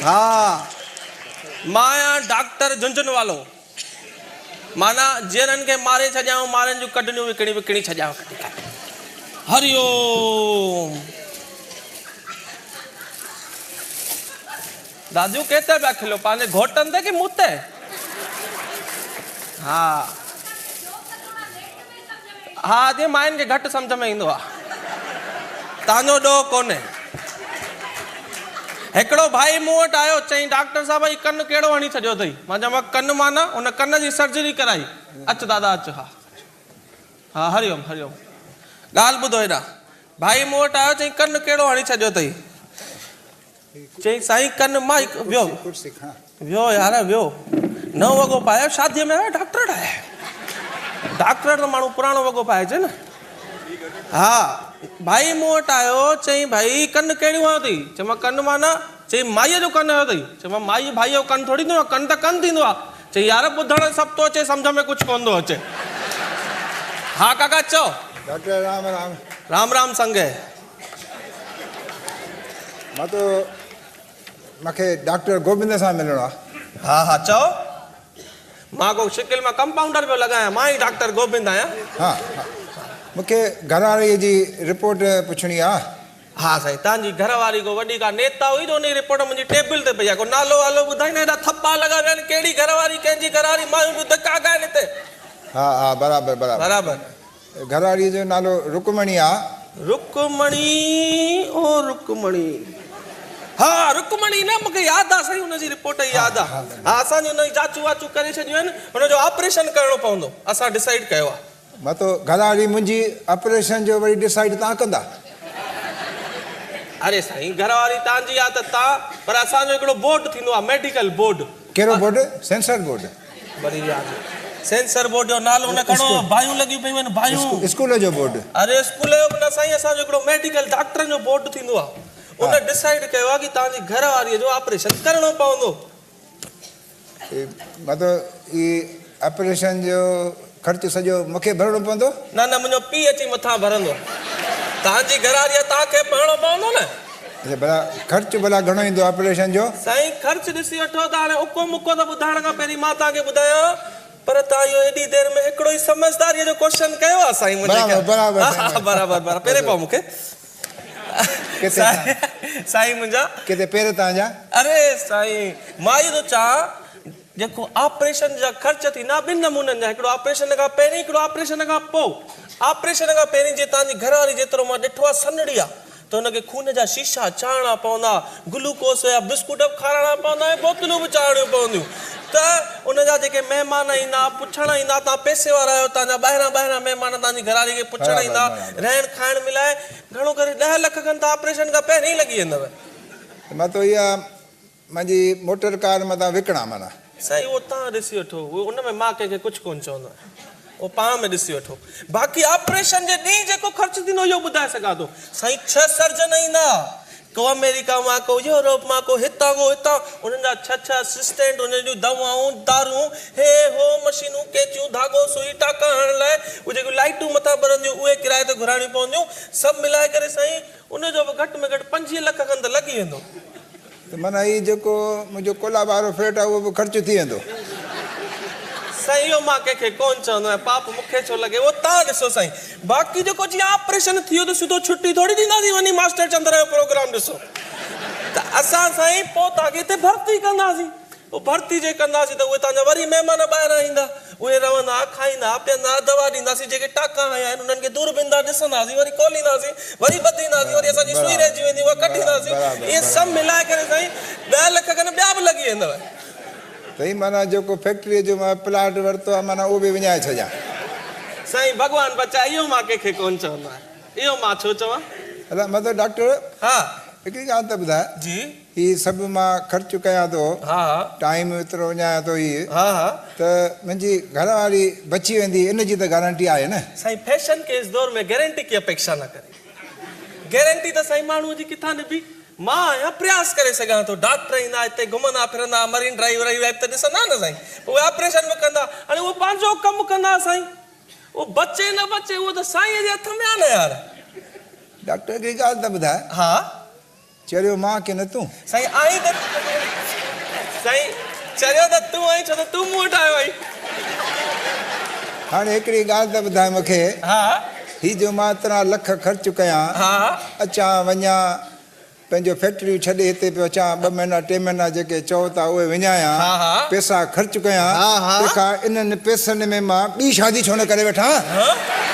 ها مان آهيان ڊاڪٽر جهنجهن والو. معنيٰ جيئرن کي ماري ڇڏيائون، مارن جون ڪڊنيون وڪڻي وڪڻي ڇڏيائون ڪڍي ڪڍي. هري اوم. داديون ڪنهن تي پيا کلو پنهنجي گهوٽن تي ڪي مون تي؟ ها ها جي ماين کي گهٽ سمجهه ۾ ايندو آ. تانجو ڏوهه ڪونهي. هڪڙو ڀائي مون وٽ آيو، چيائين ڊاڪٽر صاحب هي ڪن ڪهڙو هڻي ڇڏيو اٿئي؟ مان چيومانس ڪن معنيٰ ان ڪن جي سرجري ڪرائي. اچ دادا اچ ها ها هري اوم هري اوم. ڳالهه ٻڌو هيڏانهن. ڀائي مون وٽ آيو چيائين ڪن ڪهڙو هڻي ڇڏيو اٿئي؟ چيائين سائين ڪن مان هڪ ويو ويو يار ويو نئون وڳو پايو شاديء ۾ آيو ڊاڪٽر وٽ آيا آهيو ڊاڪٽر وٽ ته ماڻهو پراڻو وڳو پائي اچي نه ها ڀائي مون وٽ آيو چيائين ڀائي ڪن ڪهڙيون هنيو اٿئي چيومانس ڪن معنيٰ چيائين مائيء جو ڪن هنيو اٿئي چيومانس مائي ڀائيء جو ڪن ٿوري ٿيندو آهي ڪن ته ڪن ٿيندو آهي چيائين يار ٻڌڻ سڀ ٿو اچي سمجهه ۾ ڪجهه ڪونه ٿو اچي ها ڪاڪا چئو ڊاڪٽر رام رام رام رام سنگهه مان تو مونکي ڊاڪٽر گوبند سان ملڻو آ. ها ها چئو. مان ڪو شڪل مان ڪمپائونڊر پيو لڳايان مان ئي ڊاڪٽر گوبند آهيان. ها ها مونکي گهر واري جي رپورٽ پڇڻي آ. ها سائين تهان جي گهر واري ڪو وڏي ڪا نيتا هئي جو ان جي رپورٽ منهنجي ٽيبل تي پئي آ ڪو نالو والو ٻڌائي نه ايڏا ٿپا لڳا ويا آهن ڪهڙي گهر واري ڪنهن جي گهر واري مايون پيون ڌڪا کائن هتي. ها ها برابر برابر. برابر. گهرواريء جو نالو رڪمڻي آ. رڪمڻي او رڪمڻي ها رڪمڻي نه مونکي ياد آ سائين ان جي رپورٽ ياد آ ها اسان جي ان جي جاچون واچون ڪري ڇڏيون آهن ان جو آپريشن ڪرڻو پوندو اسان ڊسائيڊ ڪيو آ. متو گهرواري منهنجي آپريشن جو وري ڊسائيڊ تان ڪندا. اري سائين گهرواري تان جي آ ته تان پر اسان جو هڪڙو بورڊ ٿيندو آ ميڊيڪل بورڊ. ڪهڙو بورڊ؟ Censor board. وري ياد سينسر بورڊ جو نالو نه کڻو باهيون لڳيون پيون آهن باهيون. اسڪول جو بورڊ. اري اسڪول جو به نه سائين اسان جو هڪڙو ميڊيڪل ڊاڪٽرن جو بورڊ ٿيندو آهي ان ڊسائيڊ ڪيو آهي ڪي توهان جي گهر واريء جو آپريشن ڪرڻو پوندو. مطلب هي آپريشن جو خرچ سڄو مون کي ڀرڻو پوندو؟ نه نه منهنجو پيء اچي مٿان ڀرندو. توهان جي گهر واري آهي توهان کي ڀرڻو پوندو نه. اڇا ڀلا خرچ ڀلا گهڻو ايندو آپريشن جو؟ سائين خرچ ڏسي وٺو ته هاڻي اڪو مڪو ته ٻڌائڻ کان پهرين مان توهان کي ٻڌايان پر توهان اهو ايڏي دير ۾ هڪڙو ئي سمجهداريء جو ڪوئسچن ڪيو آهي سائين منهنجي برابر برابر سائين ها برابر برابر پيري پئو مون کي ڪٿي سائين منهنجا ڪٿي پير توهان جا؟ اري سائين مان اهو ٿو چاهان جيڪو آپريشن جا خرچ ٿيندا ٻن نمونن جا هڪڙو آپريشن کان پهرين هڪڙو آپريشن کان پوء. آپريشن کان پهرين جي توهان جي گهر واري جيترو مان ڏٺو آهي سنهڙي آهي ته هن کي خون جا شيشا چاڙهڻا پوندا، گلوڪوس جا بسڪوٽ به کارائڻا پوندا ۽ بوتلون به چاڙهڻيون پونديون ته ان جا جيڪي مهمان ايندا پڇڻ ايندا توهان پئسي وارا آهيو توهان جا ٻاهران ٻاهران مهمان توهان جي گهر واري کي پڇڻ ايندا رهڻ کائڻ ملائي گهڻو ڪري ڏهه لک کن ته آپريشن کان پهرين ئي لڳي ويندو. مان تو اها منهنجي موٽر ڪار متان وڪڻان معنيٰ. سائين اهو توهان ڏسي وٺو اهو ان ۾ مان ڪنهن کي ڪجهه ڪونه چوندو آهيان اهو پاڻ ۾ ڏسي وٺو باقي آپريشن جي ڏينهن جيڪو خرچ ٿيندو اهو ٻڌائي سگهان ٿو سائين ڇهه سرجن ايندا ڪو آمريڪا مان ڪو يورپ مان ڪو هتان ڪو هتان انهن جا ڇهه ڇهه اسسٽنٽ انهن جون دوائون دارون هي هو مشينون ڪيچيون ڌاڳو سوئي ٽاڪا هڻڻ لاء اهي جيڪيون لائيٽون مٿان ٻرنديون اهي ڪرائي تي گهرائڻيون پونديون سڀ ملائي ڪري سائين ان جو به گهٽ ۾ گهٽ 25 لک کن ته لڳي ويندو. ته معنيٰ هي جيڪو منهنجو ڪولاب وارو فليٽ آهي اهو به خرچ ٿي ويندو. سائين اهو مان ڪنهن کي ڪونه چوندو آهيان پاپ مون کي ڇو لڳي اهو توهان ڏسو سائين باقي جيڪو جيئن آپريشن ٿي ويو ته سڌو ڇٽي ٿوري ڏينداسين وڃي ماسٽر چندر جو پروگرام ڏسو ته اسان سائين پوء توهان کي هتي ڀرتي ڪنداسين. پوء ڀرتي جي ڪنداسين ته اهي توهان جا وري مهمان ٻاهران ايندا، اهي رهندا، کائيندا، پيئندا، دوا ڏينداسين، جيڪي ٽاڪا هنيا آهن انهن کي دوربين تان ڏسنداسين، وري کولينداسين، وري ٻڌينداسين، وري اسان جي سوئي رهجي ويندي اها ڪڍينداسين، اهي سڀ ملائي ڪري سائين ڏهه لک کن ٻيا به لڳي ويندو. سائين معنيٰ جيڪو فيڪٽريء جو مان پلاٽ ورتو آهي معنيٰ اهو به وڃائي ڇڏيان. سائين ڀڳوان بچائي اهو مان ڪنهن کي ڪونه چوندو آهيان. اهو مان ڇو چوان؟ ادا مطلب ڊاڪٽر. ها. هڪڙي ڳالهه ته ٻڌاء. جي. هي سڀ مان خرچ ڪيان ٿو. ها ها. ٽائيم ايترو وڃايان ٿو هي. ها ها. ته منهنجي گهر واري بچي ويندي ان جي ته گارنٽي آهي نه. سائين فيشن ڪي اس دور ۾ گارنٽي ڪي اپيڪشا نه ڪري. گارنٽي ته سائين ماڻهوء جي ڪٿان ڏبي. مان آهيان پرياس ڪري سگهان ٿو. ڊاڪٽر ايندا هتي گهمندا ڦرندا مرين ڊرائيو ورائيو ته ڏسندا نه سائين. اهي آپريشن به ڪندا. هاڻي اهو پنهنجو ڪم ڪندا سائين. اهو بچي نه بچي اهو ته سائينء جي هٿ ۾ آ نه يار. ڊاڪٽر هڪڙي ڳالهه ته ٻڌاء. ها. چريو مان ڪي نه تون؟ سائين آهين ته. سائين چريو ته تون آهين ڇو ته تون مون وٽ آيو آهين. هاڻي هڪڙي ڳالهه ته ٻڌاء مون کي. ها. هي جو مان ايترا لک خرچ ڪيان. ها. اچان وڃان پنهنجو فيڪٽريون ڇڏي هتي پيو اچان ٻه مهينا ٽي مهينا جيڪي چئو ٿا اهي وڃايان ها ها. پئسا خرچ ڪيان ها ها. تنهن کان انهن پئسن ۾ مان ٻي شادي ڇو نه ڪري وٺان. ها.